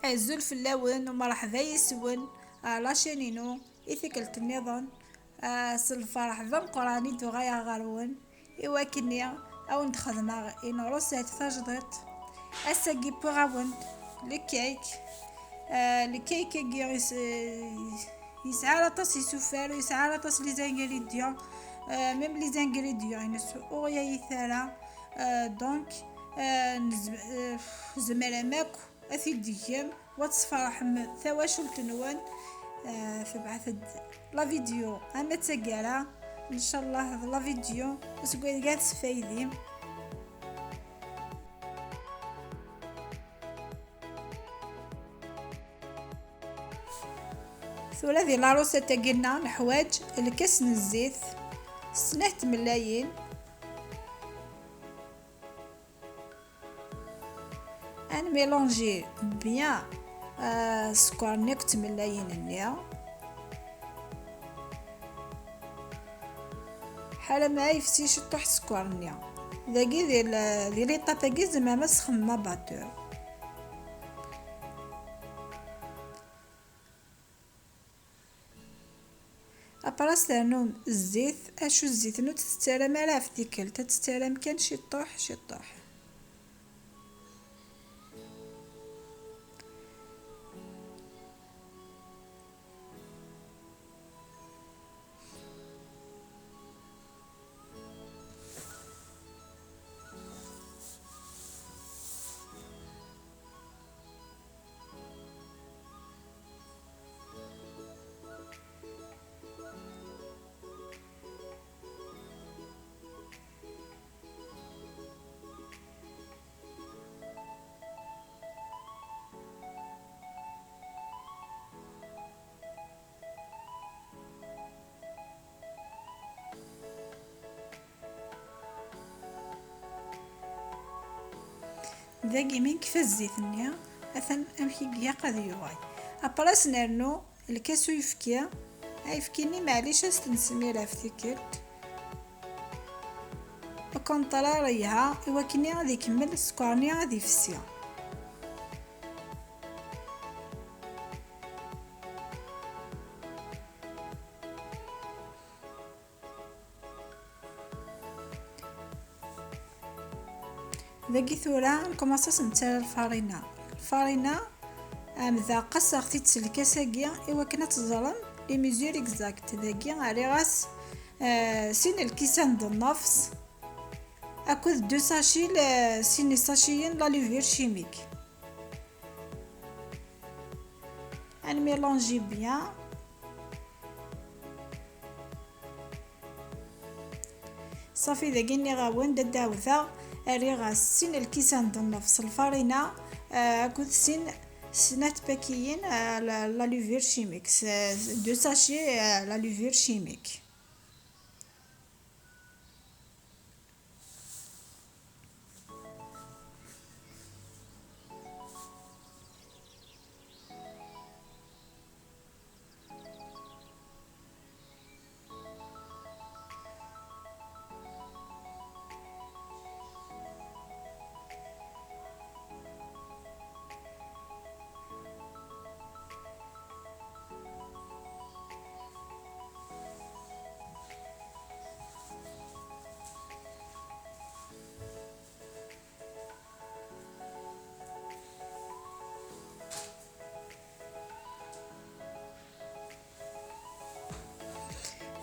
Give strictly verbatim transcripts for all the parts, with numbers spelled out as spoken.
Azul fell-awen, u merḥba yes-wen ɣer la chaîne-inu. I tikkelt nniḍen, ah, s lferḥ d ameqqran i d-uɣaleɣ ɣer-wen, i wakken-nni a wen-d-xedmeɣ une recette tajdiṭ. Ass-agi wwiɣ-awen-d le cake. Ah, le cake-agi yes-, yesɛa aṭas isufar, yesɛa aṭas les ingrédients. Ah, même les ingrédients-ines ur ɣlayit ara. Ah, donc, ah, nezm-, ah, tzemrem akk ad t-id-tgem, wa tesferḥem tawacult-nwen. Ah, tebɛet-d la vidéo ama d taggara, ncallah d la vidéo seg wayeg ad tesfaydim. Tura di la recette-agi-nneɣ neḥwaǧ lkas n zzit, snat tmellayin. Ad nmilanji bien, ah, sskeṛ-nni akked tmellayin-nni. Ḥala ma yefsi ciṭṭuḥ sskeṛ-nni. Dagi di l-, di l'étape-agi tzemrem ad tesxedmem abatteur. Après ad ternum zzit, acu zzit-nni ur t-tettarram ara ɣef tikkelt, ad tettarram kan ciṭṭuḥ, ciṭṭuḥ. Dagi mi nekfa zzit-nni, atan amek i ilaq ad yuɣal. Après ad s-nernu lkas uyefki. Ayefki-nni, maɛlic, ad s-t-nesmir ɣef tikkelt. Au contraire, yelha i wakken ad ikemmel sskeṛ-nni ad ifsi. Dagi tura nkumaṣ ad s-nettarra lfarina. Lfarina, am da, qasseɣ-tt-id s lkas-agi i wakken ad teẓrem les mesures exactes. Dagi rriɣ-as, eh, sin lkisan d nnefs akked deux sachets, eh, sin isaciyen la levure chimique. Ad nmilanji bien. Ṣafi, dagi nniɣ-awen-d ad d-ɛawdeɣ, rriɣ-as sin lkisan d nnefs lfarina, eh, akked sin, snat tpakiyin, eh, la, la levure chimique, s-, deux sachets, eh, la levure chimique.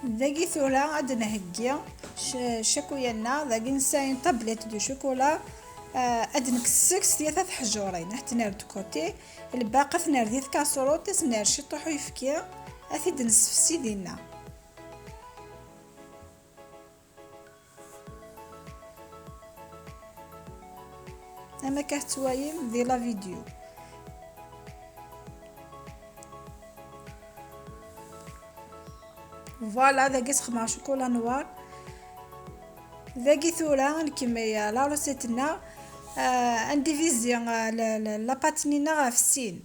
Dagi tura ad d-nheggi c-, ccakula-nneɣ. Dagi nesɛa une tablette de chocolat. Ah, ad d-nekkes seg-s tlata teḥjurin, ad t-nerr de côté. Lbaqi ad t-nerr di tkaṣrut, ad s-nerr ciṭuḥ uyefki, ad t-id-nessefsi dinna. Am akka tettwalim di la vidéo. Voilà, dagi sxedmeɣ ccikula noir. Dagi tura nkemmel la recette-nneɣ. Ah, ad ndivizi, ah, la, la, la pâte-nni-nneɣ ɣef sin.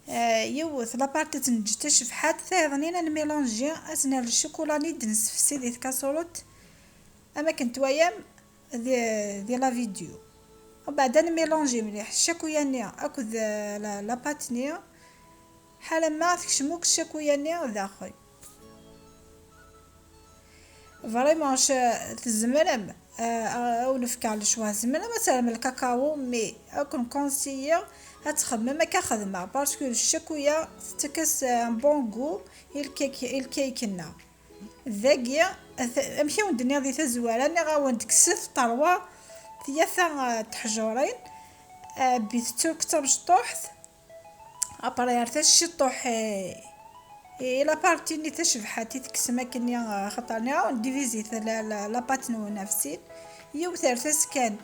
Ah, yiwet la partie ad tt-neǧǧ d tacebḥant, tayeḍnin ad nmilanji, ad s-nerr ccikula-nni d-nessefsi di tkaṣrut, am akken twalam di, di la vidéo. Ubeɛd ad nmilanji mliḥ ccakuya-nni akked, eh, la, la pâte-nni. Ḥala ma tekcem akk ccakuya-nni daxel. Vraiment, c-, tzemrem, eh, ad wen-fkeɣ lecwa, tzemrem ad terrem lkakawu, mais ad ken-conseiller ad txedmem akka xedmeɣ, parce que ccakuya tettak-as un bon goût i lkayk-, i lkayk-nneɣ. Dagi, at-, amek i wen-d-nniɣ di tazwara, nniɣ-awen-d kkset ṭerwa tyata, eh, teḥjurin, eh, bit turk d tamecṭuḥt, après rret-as ciṭuḥ, eh, i la partie-nni tacebḥant i tekksem akkenni, eh, axaṭer nniɣ-awen divizit la, la, la pâte-nwen ɣef sin, yiwet rret-as kan,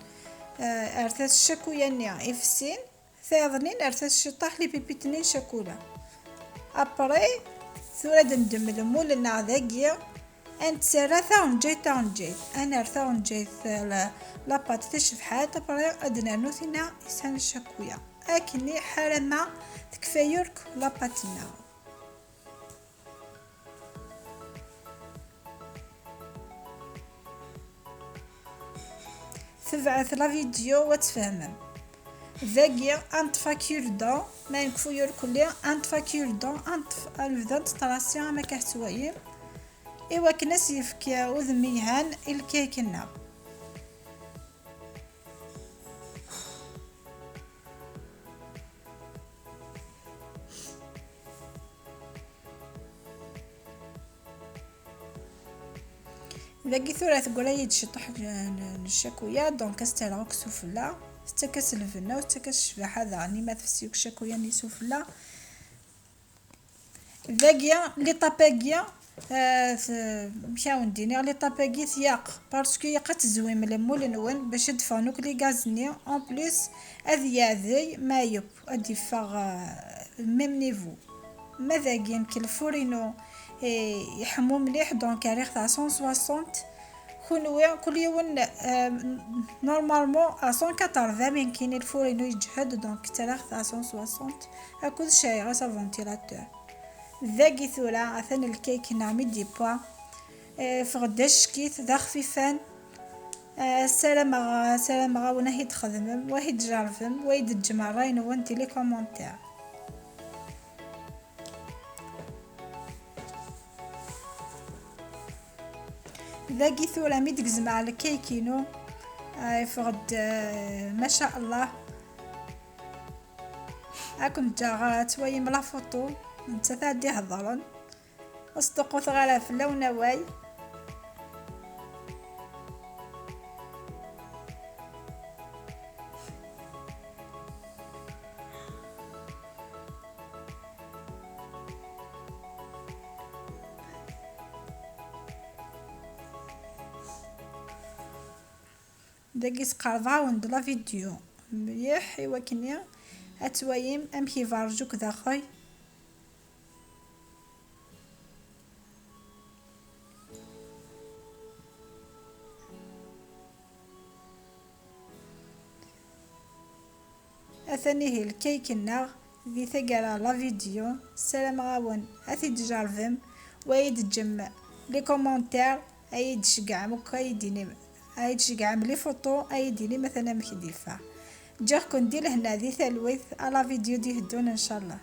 eh, rret-as ccakuya-nni ɣef sin, tayeḍnin rret-as ciṭuḥ les pépites-nni n ccakula. Après, tura ad neddem lmul-nneɣ dagi, ad nettarra taɣenǧayt, taɣenǧayt, ad nerr taɣenǧayt, eh, la, la pâte tacebḥant, après ad d-nernu tinna yesɛan ccakuya. Akkenni ḥala ma tekfa yurk la pâte-nneɣ. Tebɛet la vidéo ad tfehmem. Dagi, ad neṭṭef cure-dent, ma nekfu yurk-nni, ad neṭṭef cure-dent, ad neṭṭef, ad nebda neṭṭrasi am akka tettwayim, i wakken ad s-yefk udem yelhan i lkayk-nneɣ. Dagi tura teggra-yi-d ciṭuḥ n, n, n ccakuya, donc ad s-terreɣ akk sufella, tettak-as lbenna u tettak-as ccbaḥa daɣen, imi tefsi akk ccakuya-nni sufella. Dagi, l'étape-agi, euh, t-, amek ara wen-d-iniɣ, l'étape-agi tyaq, parce que ilaq ad tezwim lmul-nwen bac ad d-ffɣen akk les gaz-nni, en plus ad yeɛdey ma yeww, ad d-iffeɣ, euh, même niveau. Ma dagi nekk lfur-inu, eh, iḥemmu mliḥ, donc rriɣ-t à cent soixante. Kunwi, kul yiwen, euh, normalement à cent quatre-vingts, mais nekk lfur-inu yeǧhed, donc ttarraɣ-t à cent soixante. Akked sɛiɣ-as aventilateur. Dagi tura, atan lkayk-nneɣ mi d-yewwa. Eh, ffeɣ-d ackit, d axfifan. Eh, ssarameɣ, ssarameɣ-awen ad t-id-txedmem, wa ad t-id-tjerrbem, wa ad d-teǧǧem ṛṛay-nwen di les commentaires. Dagi tura mi d-gezmeɣ lkayk-inu, eh, yeffeɣ-d, eh, ma sha Allah. Ad ken-ǧǧeɣ ad twayim la photo, nettat ad d-iheḍren. Ur sṭuqquteɣ ara fell-awen awal. Dagi sqerbeɣ-awen-d la vidéo mliḥ i wakken ad twayim amek iberrǧ akk daxel. Atan ihi lkayk-nneɣ di taggara la vidéo. Ssarameɣ-awen ad t-id-tjerrbem, wa ad d-teǧǧem les commentaires, ad iyi-d-tceggɛem akk, ad iyi-d-tinim, ad iyi-d-tceggɛem les photos, ad iyi-d-tinim atan amek i d-yeffeɣ. Ǧǧiɣ-ken di lehna di talwit, à la vidéo d-iheddun ncallah.